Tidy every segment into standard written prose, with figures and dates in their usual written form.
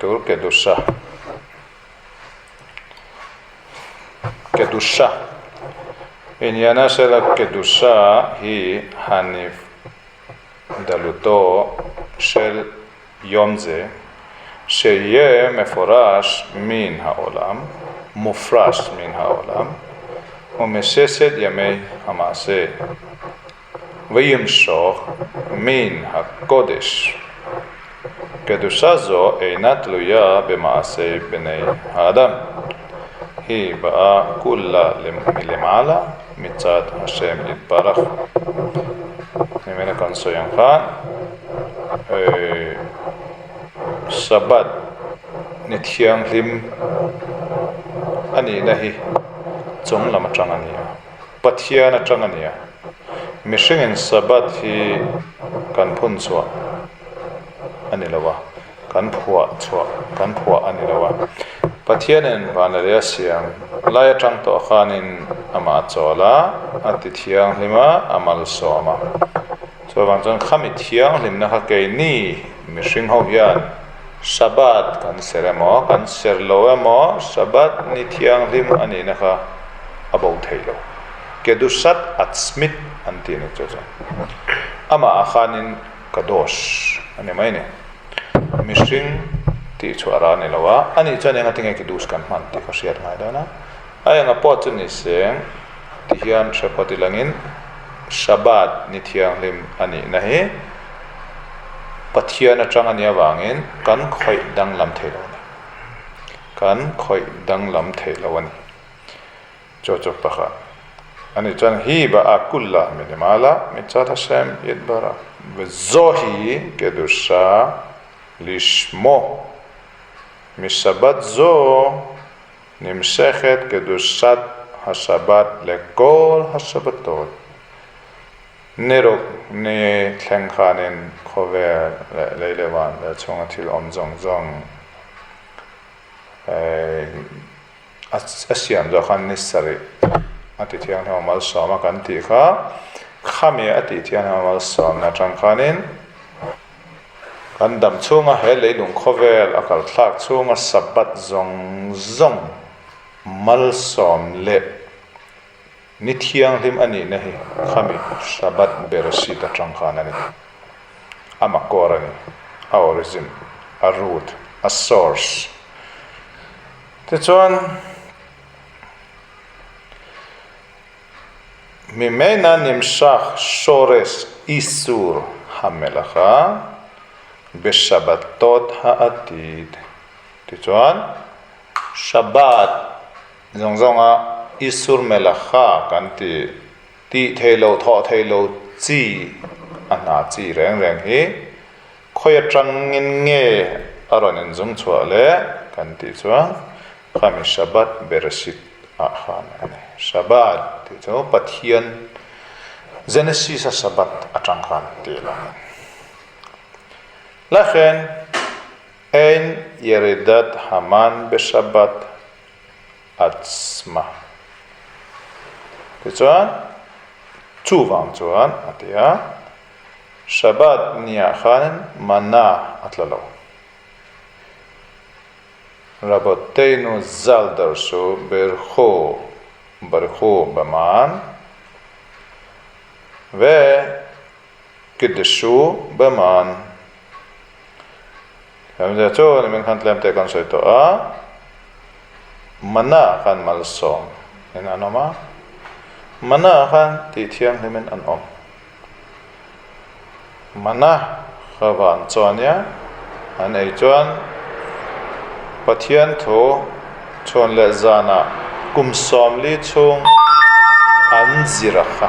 tur Kedusha. Kedusha. Inyana shel hakedusha hi hanivdaluto shel yom ze שיהיה מפורש מן העולם, מופרש מן העולם, ומששת ימי המעשה, וימשוך מן הקודש. קדושה זו אינה תלויה במעשה בני האדם. היא באה כולה מלמעלה מצד השם יתברך. Nimina kan sawi ang khan Sabbath ni thianghlim a nihna hi chung lam atang a ni a, Pathian atang a ni a. Mihringin Sabbath hi kan phun chhuah a ni lo a, kan phuah chhuah kan phuah a ni lo a. Pathianin van leh lei a siam lai atang tawh khanin amah a chawl a, a ti thianghlim a, a malsawm a. Chuvang chuan khami thianghlimna kha keini mihring ho hian Shabbat kan ser emaw, kan ser lo emaw, Shabbat ni thianghlim a nihna kha a bo thei lo. Kedushat Atzmit an tih ni chu chuan amah ah khanin Kadosh a ni mai ni. Mihring tih chhuah rah a ni lo a, ani chuan enga tinge Kedush kan hman tih ka hriat ngai dawn a. A enga pawh chu ni seng ti hian hre phawt ilangin Shabbat ni thianghlim a nihna hi Pathian atang a nih avangin kan khawih danglam thei lo a ni. Kan khawih danglam thei lo a ni. Chu chu pakhat a nih chuan hi ba a kulla minimala mitzad Hashem yitbarach vezohi kedusha lishmo mishabat zo Nimshechet kedushat haShabbat lekol haShabbatot. Ni ruk ni thleng khanin khawvel leh lei leh van leh chhunga thil awm zawng zawng a siam zawh khan ni sarih a ti thianghlim a malsawm a kan tih kha, khami a tih thianghlim a malsawmna atang khanin Kan dam chhunga he leilung khawvel a kal thlak chhunga Sabbath zawng zawng malsawm leh ni thianghlim a nihna hi khami Shabbat Bereshit atang khan a ni. A makawr a ni, a origin, a root, a source. Tichuan. Mimena nimshach shoresh isur hamelacha beshabbatot ha'atid. Tichuan, Shabbat zawng zawnga isur melacha kan ti, tih thei lo, thawh thei lo chi, a hna chi reng reng hi khawi atangin nge a rawn inzung chhuah le kan tih chuan Khami Shabbat Bereshit ah khan a ni. Shabbat tih chu Pathian Genesis a Shabbat atang khan tih lo a ni. Lakhen Ein Yeridat Haman Beshabbat Atzma. Tichuan chuvang chuan a ti a, Shabbat niah khan mana a tla lo. Raboteinu zal darshu berchu barchu b'man ve kideshu b'man. Hemi chu nimin khan tlem te kan sawi tawh a, mana khan malsawm in an awm a, mana khan tih thianghlim in an awm. Mana kha van chuan nia an ei chuan Pathian thu chhuan leh zanah kum 40 chhung an zir a kha.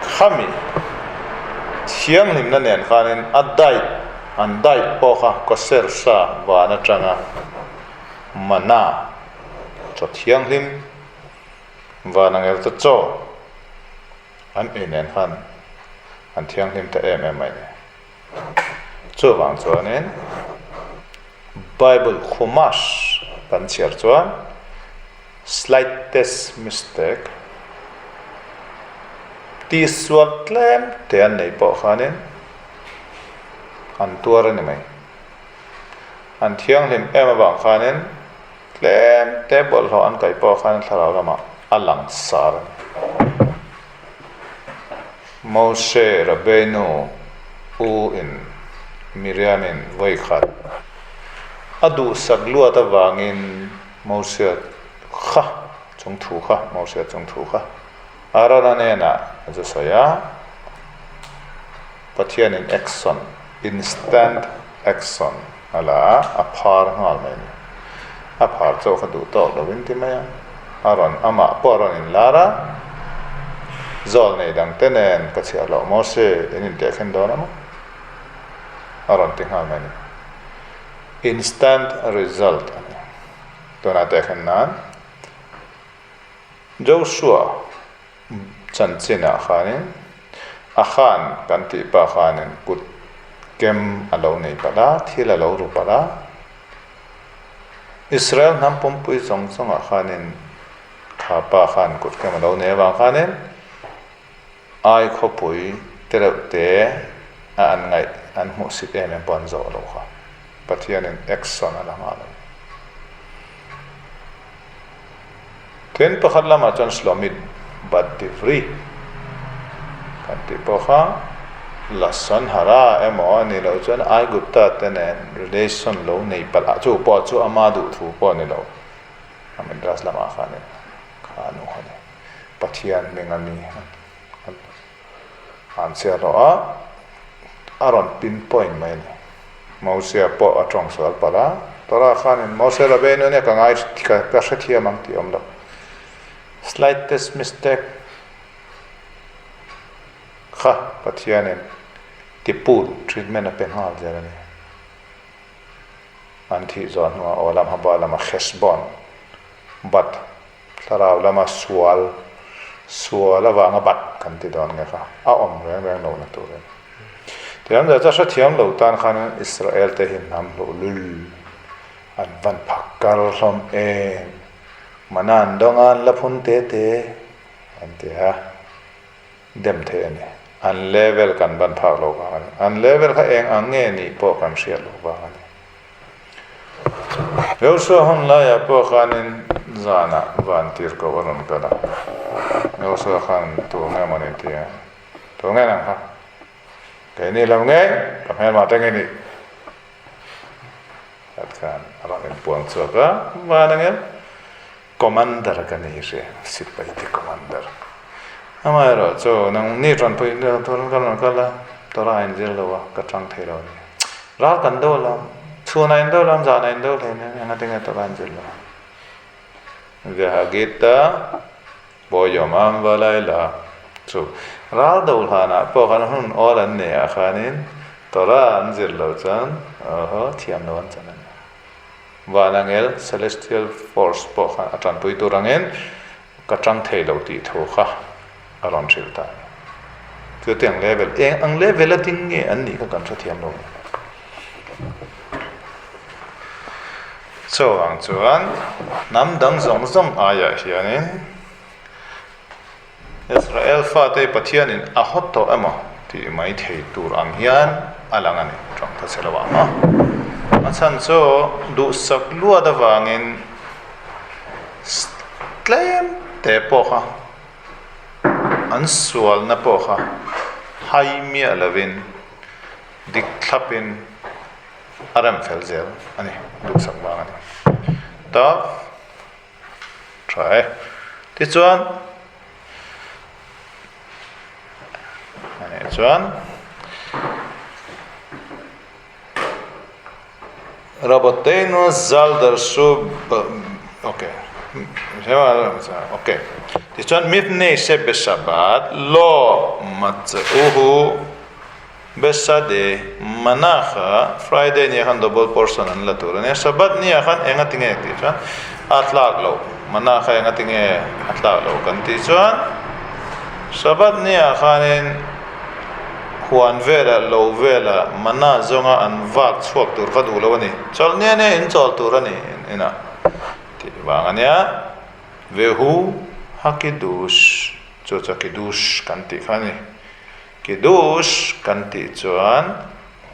Khami thianghlimna nen khanin a diet an diet pawh kha kawser sa van atanga mana chaw thianghlim van angel te chaw An ei nen khan an thianghlim ta em em mai ni. Chuvang chuanin Bible Chumash kan chhiar chuan slightest mistake tihsual tlem te an nei pawh khanin an tuar a ni mai. An thianghlim em avang khanin tlem te bawlhhlawh an kaih pawh khan thlarau lamah a langsar a ni. Mose Rabbeinu u in Miriam in vawikhat a duhsak luat avangin Mose kha chung thu kha Mose chung thu kha Arona hnenah a zu sawi a, Pathianin action, instant action a la a, a phar nghal mai a ni. A phar chauh kha duh tawk lovin ti mai a, a rawn amah pawh a rawn inlar a, Zawl nei dangte nen ka chhiar loh maw se in intehkhin dawn a maw? A rawn ti nghal mai a ni. Instant result a ni. Tunah tehkhin nan Joshua chanchinah khanin a khan kan tih pa khanin kut kem a lo nei palh a, thil a lo ru palh a. Israel hnam pumpui zawng zawngah khanin kha pa khan kut kem a lo nei avang khanin ai khawpui te reuh te a an ngaih an hmuhsit em em pawh an zawh loh kha. Pathianin action a la nghal a ni. Tin, pakhat lamah chuan Shlomit bat Divri kan tih pawh kha Lashon Hara emaw a nih loh chuan Aigupta te nen relation lo nei palh ah chu pawh chu ama duh thu pawh a ni lo. A Midrash lamah khanin kha a nu kha ni. Pathian hming a mi an chhiar hlawh a, a rawn pinpoint mai a ni. Mosia pawh a tawng sual palh a, Torah khanin Mose Rabbeinu nia ka ngai ka hrethiam ang tih a awm lo. Slightest mistake kha Pathianin tipul treatment a pe nghal zel a ni. An thih zawh hnuah Olam Haba lama Cheshbon, Bat Thlarau lama sual, sual avanga bat kan ti dawn nge kha, a awm reng reng lohna tur a ni. Tiang zah chu hrethiam lo tan khan Israel te hi hnam hluh lul an van phak kar hlawm em, mana an dawng a, an la phun te te an ti a, dem theih a ni. An level kan ban phak loh vang a ni. An level kha eng ang nge nih pawh kan hriat loh vang a ni. Joshua hun laiah pawh khanin zanah van tir koh a rawn kal a, Joshua khan tur nge maw ni ti a, Tur nge nang kha? Keini lo nge? Ka hmelmah te nge nih? That khan a rawn inpuang chhuak a, Van angel Commander ka ni hria, sipai te Commander. Amaherawh chu nang ni rawn pui tur ka rawn kal a, Torah a inzir lo a, ka tang thei lo a ni. Ral kan do lam, chhun a indo lam, zan a indo hle nen engati nge Torah a inzir lo a. Vehagita bo yomam valayla chu ral do hlanah pawh khan hun awl an nei ah khanin Torah an zir loh chuan awhaw thiam lo an chan a ni. Vanangel, Celestial Force, pawh khan a tanpui tur angin ka tang thei lo tih thu kha a rawn hrilh ta a ni. Chutiang level, eng ang level a ding nge an nih kha kan hrethiam lo. Chuvang chuan hnam dang zawng zawng aiah hianin Israel fate hi Pathianin a hawt tawh emaw tih mai thei tur ang hian a lang a ni, tawng ta che lo ang a. A chhan chu duhsak luat avangin tlem te pawh kha an sualna pawh kha hai miah lovin dik thlapin a rem fel zel a ni, duhsak vang a ni. Ta. Tha e. Tichuan, anih chuan Raboteinu zal darshu ok ok tichuan mipnei she beshabat lo matzeuhu Besade, Mana kha Friday nia khan double portion an la tur a nia, Shabbat nia khan enga tinge tih chuan a tlak loh, Mana kha enga tinge a tlak loh kan tih chuan Shabbat nia khanin huan velah lo velah Mana zawnga an vak chhuak tur kha duh lo a ni, chawlh nia nia in chawl tur a ni inah tih vang a nia, Vehu Hakidush chu chu Kiddush kan tih kha a ni. Kiddush kan tih chuan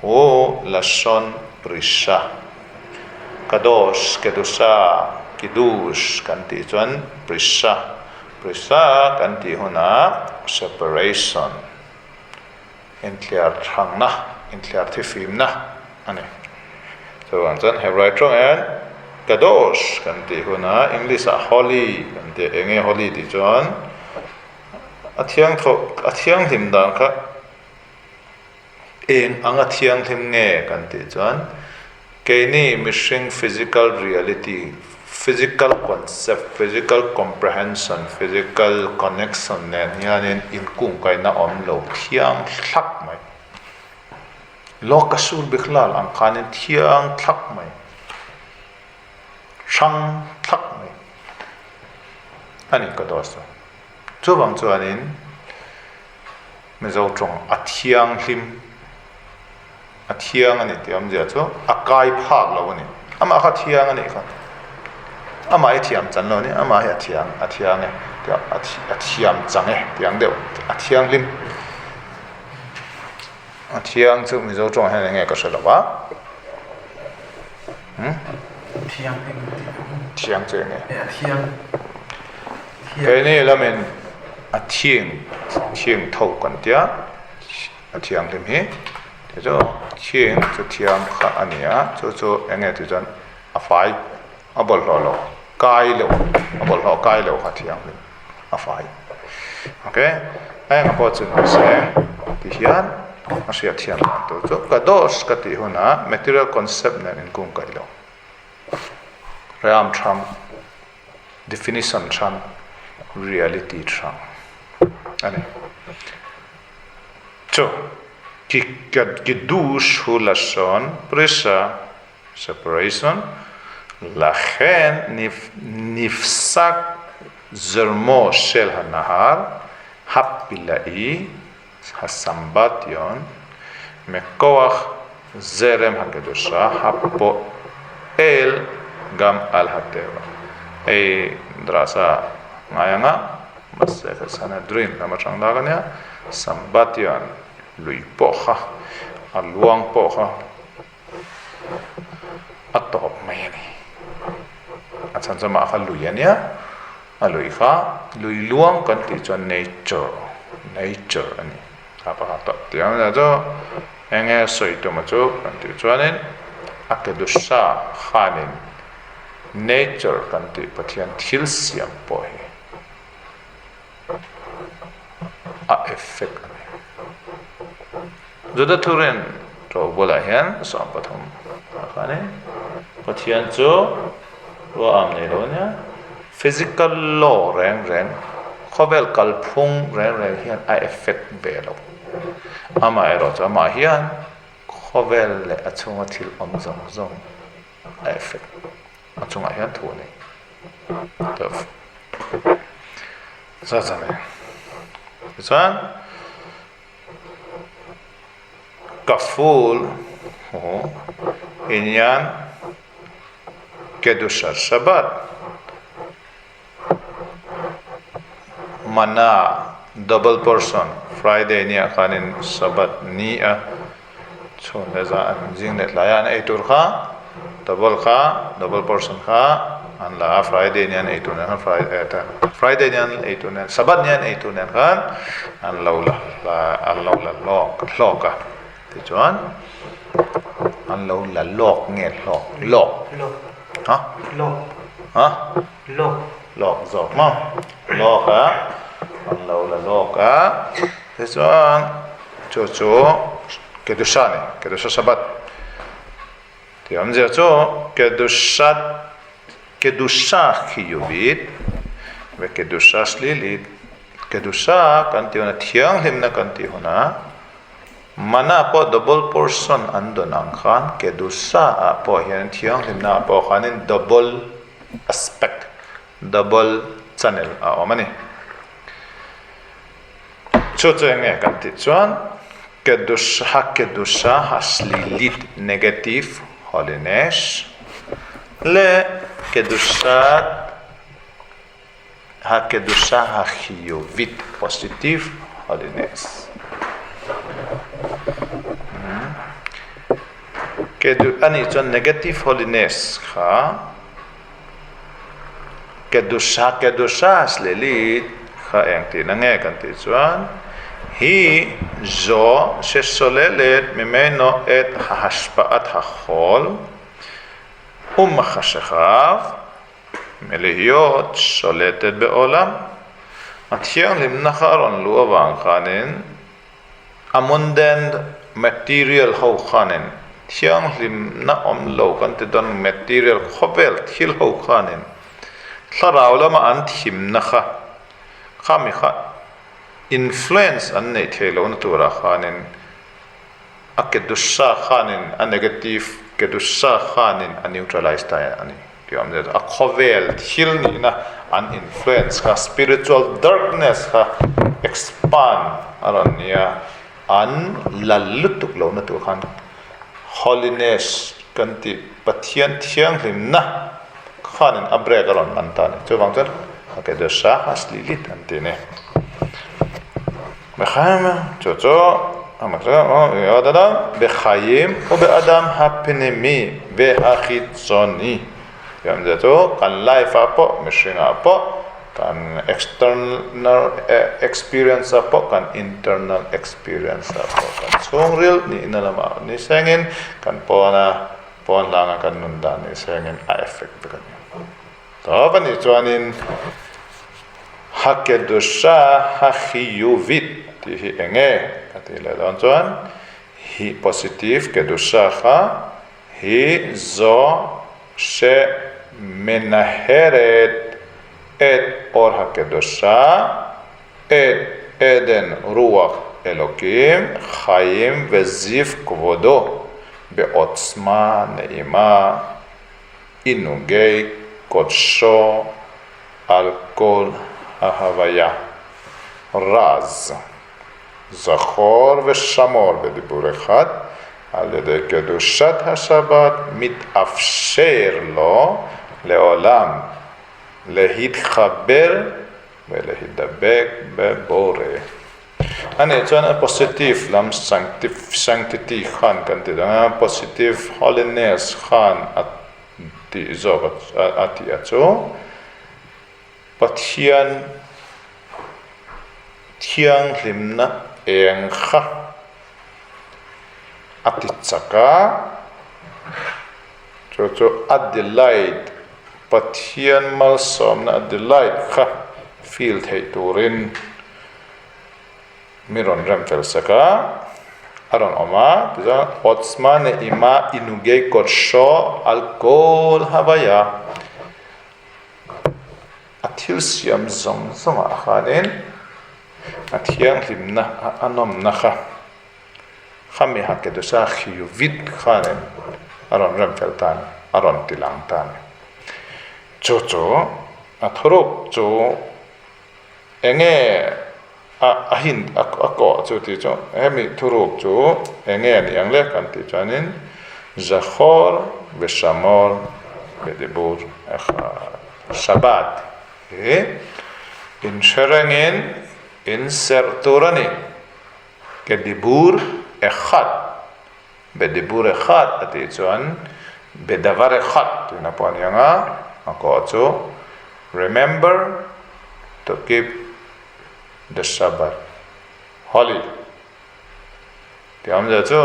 hu lashon prisha. Kadosh, Kedusha, Kiddush kan tih chuan Prisha, Prisha kan tih hunah separation, inthiar thangna, inthiar thifimna a ni. Chuvang chuan Hebrai tawngin Kadosh kan tih hunah English ah Holy kan tih a, enge Holy tih chuan a thiang thawh a thianghlim dan kha Eng anga thianghlim nge kan tih chuan keini mihring physical reality, physical concept, physical comprehension, physical connection nen hianin inkungkaihna awm lo thiang thlak mai. Lo kasur bikhlal ang khanin thiang thlak mai, hrang thlak mai a ni ka dawn chu. Chuvang chuanin. Mizo tawng a thianghlim, a thiang a ni tih awmzia chu a kai phak lo a ni. Amah kha thiang a nih kha. Amah hi thiam chan lo a ni, amah hi a thiang, a thiang e, a thiam chang e tih ang deuh, a thianghlim. A thiang chu Mizo tawngah hian eng nge ka hre lo va. Hmm? Thianghlim tih. Thiang chu eng nge? A thiang. Keini lamin a thiang thiang tho kan tia a thianghlim hi ti chu thiang chu thiang kha a ni a chu chu eng nge tih chuan a fai a bawlhhlawh lo kai lo a bawlhhlawh kai lo kha thianghlim a fai ok a engah pawh chu ni se ti hian a hriat thiam dan tur chu kadosh ka tih hunah material concept nen inkungkaih lo ram hrang. Definition hrang, reality hrang a ni. Chu Kiddush hu lashon prisha, separation, lachen nifsak zermo shel hanahar hapilai hasambation mekoach zerem hakedusha hapoel gam al hateva. Hei drasa ngai anga Masechet Sanhedrin lam atang lak a nia, Sambation lui pawh kha a luang pawh kha a tawp mai a ni. A chhan chu amah kha lui a nia, a lui kha lui luang kan tih chuan nature, nature a ni. Kha pakhat tawh tih ang nia chu eng nge sawi tum a chu kan tih chuanin a kedusha khanin nature kan tih Pathian thil siam pawh hi a effect a ni. Juda thurin to bulah hian 13 ah khanin Pathian chu ruah am nei lo ania physical law reng reng khawvel kalphung reng reng hian a effect ve lo. Amaherawhchu amah hian khawvel leh a chhunga thil awm zawng zawng a effect a chungah hian thu a nei. Tichuan. Kaful hu inyan kedushat Shabbat mana double portion Friday ni ah khanin Shabbat ni a chhun leh zan zing leh tlai ah an ei tur kha double kha double portion kha an la a Friday ni an ei tur nen khan Friday ni an ei tur nen Shabbat ni an ei tur nen khan an lo la an lo la hlawk hlawk a tichuan an lo la lawk nge hlawk lawk ha ha lawk zawk maw lawk a an lo la lawk a tichuan chu chu kedusha a ni kedusha Shabbat tih awmzia chu kedushat kedusha khiyuvit ve kedusha shlilit kedusha kan tih hunah thianghlimna kan tih hunah mana pawh double portion an dawn ang khan kedusha ah pawh hian thianghlimna ah pawh khanin double aspect double channel a awm a ni. Chu chu eng nge kan tih chuan kedusha kedusha hashlilit negative holiness leh kedushat hakedusha hachiyuvit positive holiness. Kedu anih chuan negative holiness kha kedusha kedusha shlilit kha eng tihna nge kan tih chuan hi zo shesolelet mimeno et hahashpa'at hachol umachashechav melihyot sholetet beolam a thianghlimna kha a rawn luh avang khanin A mundane material ho khanin thianghlimna awm lo kan ti dawn material khawvel thil ho khanin thlarau lama an thimna kha khami kha influence an neih theih lohna turah khanin a kedusha khanin a negative kedusha khanin a neutralize ta a ni. Tih awm zet a khawvel thil nihna an influence kha spiritual darkness kha expand a rawn ni a, an lal lutuk lohna tur khan holiness kan tih Pathian thianghlimna khanin a break a rawn man ta a ni. Chuvang chuan a kedusha a slilit an ti a ni. Chu chu Bechayim u be'adam hapnimi vehachitzoni tih awmzia chu kan life ah pawh mihring ah pawh kan external experience ah pawh kan internal experience ah pawh kan chhungril nihna lamah ni sengin kan pawna pawn hlanga kan nun dan ni sengin a effect vek a ni. Tawp a nih chuanin Hakedusha Hachiyuvit tih hi eng nge ka tih leh dawn chuan hi positive kedusha kha hi zo she menaheret et or hakedusha et eden ruach elokim chaim veziv kvodo beotzma neima Inugei Kodsho al kol hahavaya Raz Zachor ושמור בדיבור אחד על ידי קדושת השבת מתאפשר לו לעולם להתחבר ולהידבק בבורא. A nih chuan a positive lam sanctity khan kan ti dang a, positive holiness khan a tih zawk a tih a chu Pathian thianghlimna eng kha a ti chak a, chu chu a delight Pathian malsawmna a delight kha feel theih turin Mi rawn rem fel sak a, a rawn awm a, tichuan Otzma Ne'ima Inugei Kodsho Al Kol Havaya a thil siam zawng zawngah khanin a thianghlimna a nawmna kha khami Hakedusa Chiyuvit khanin a rawn rem fel ta a ni, a rawn ti lang ta a ni. Chu chu a thuruk chu Enge a a hin a a kawh chu tih chu hemi thuruk chu enge a nih ang le kan tih chuanin Zachor Veshamor Bedibur Echad Shabbat hi inhre rengin in serh tur a ni Kedibur Echad Bedibur Echad a tih chuan Bedavar Echad tihna pawh a ni ang a, a kawh chu Remember to keep the Shabbat holy tih awmzia chu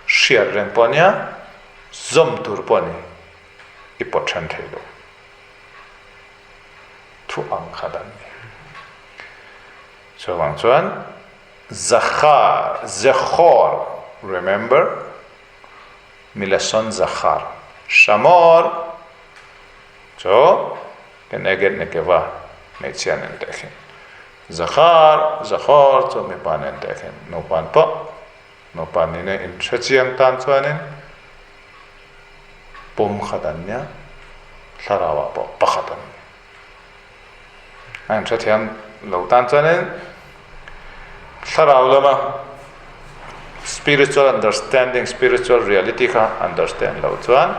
hriat reng pawh a nia, zawm tur pawh a ni, i pawt then thei lo. Thu ang khat an ni. Chuvang chuan Zakhar, Zekhor, remember, milashon Zakhar, Shamor chu keneged nekeva, hmeichhia nen tehkhin. Zakhar, Zakhor chu mipa nen tehkhin, nupan pawh, nupa nihna inhrechiang tan chuanin pum khat an nia, thlarauah pawh pakhat an ni. A inhrethiam lo tan chuanin thlarau lama spiritual understanding, spiritual reality kha understand lo chuan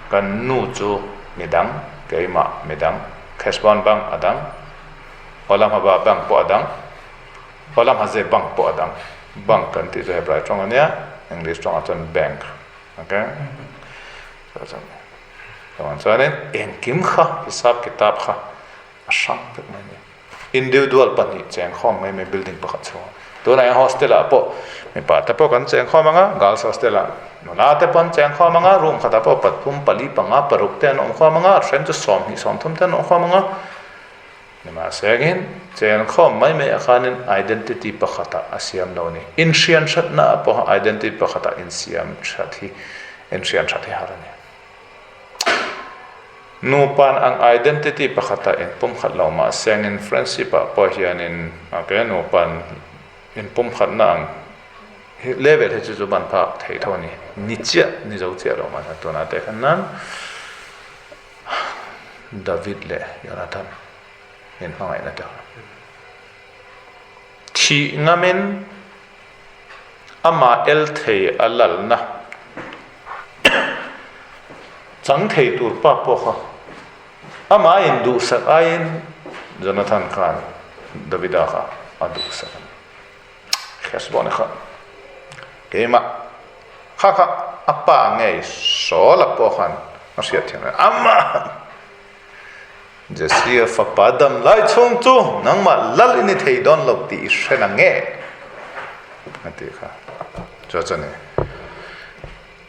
kan nu chu midang, keimah midang, Kheshbawn bank a dang, Olam Haba bank pawh a dang, Olam Haze bank pawh a dang. Bank kan tih chu Hebrai tawng a nia, English tawngah chuan bank. Okay? Chuvang chuanin engkim kha hisap kitab kha a hrang vek mai a ni. Individual pahnih cheng khawm mai mai building pakhat chhungah. Tunah hian hostel ah pawh mipa te pawh kan cheng khawm ang a, girls hostel ah nula te pawh an cheng khawm ang a, room khatah pawh pathum, pali, panga, paruk te an awm khawm ang a, a then chu 20, 30 te an awm khawm ang a. Nimahsengin cheng khawm mai mai ah khanin identity pakhatah a siam lo a ni. Inhrian thatna ah pawha identity pakhatah insiam that hi inhrian that hi har a ni. Nupan ang identity pakhatah inpumkhat lo mah sengin friendship ah pawh hianin okay nupan inpumkhatna ang hi level hi chu chu ban phak theih tho a ni. Ni chiah ni zo chiah lo mah tunah te khan nan David leh Jonathan inhmangaihna te kha thih ngamin Amah el thei a lalna chang thei tur pa pawh kha amah in duhsak aiin Jonathan khan Davida kha a duhsak a ni. Heshbon kha keimah kha kha a pa ngei Saul-a pawh khan a hriat thiam a ni. Amah! Jesse-a fapa dam lai chhung chu nangmah lal i ni thei dawn lo tih i hre na nge? A ti kha. Chu chu a ni.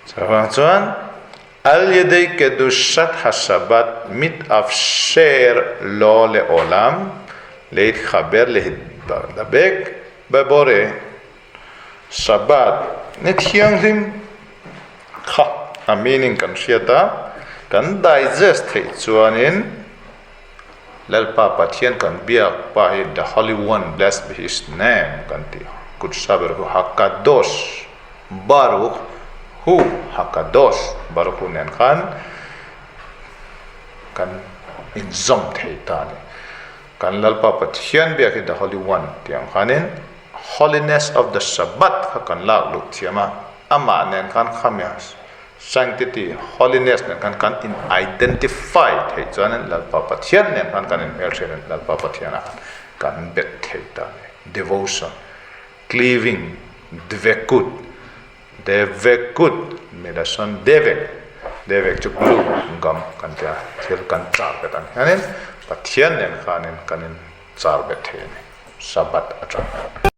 Chuvang chuan, Al yedei kedushat haShabbat mitafsher lo le'olam leitchaber lehitdabek bebore Shabbat ni thianghlim kha a meaning kan hriat a, kan digest theih chuanin Lalpa Pathian kan biak pa hi the Holy One blessed be His name kan ti a, Kutsa Baruch Hu Hakadosh Baruch Hu Hakadosh Baruch Hu nen khan kan inzawm thei ta a ni. Kan Lalpa Pathian biak hi the Holy One tih ang khanin Holiness of the Shabbat kha kan lak luh thiam a, amah nen khan khamia sanctity, holiness nen khan kan in identify theih chuanin Lalpa Pathian nen khan kan inhmelhriat in Lalpa Pathianah khan kan bet thei ta a ni. Devotion, cleaving, dvekut, devekut, milashon devek, devek chu glue, gum kan ti a, thil kan char bet ang hianin Pathian nen khanin kan in char bet thei a ni. Shabbat atang hian.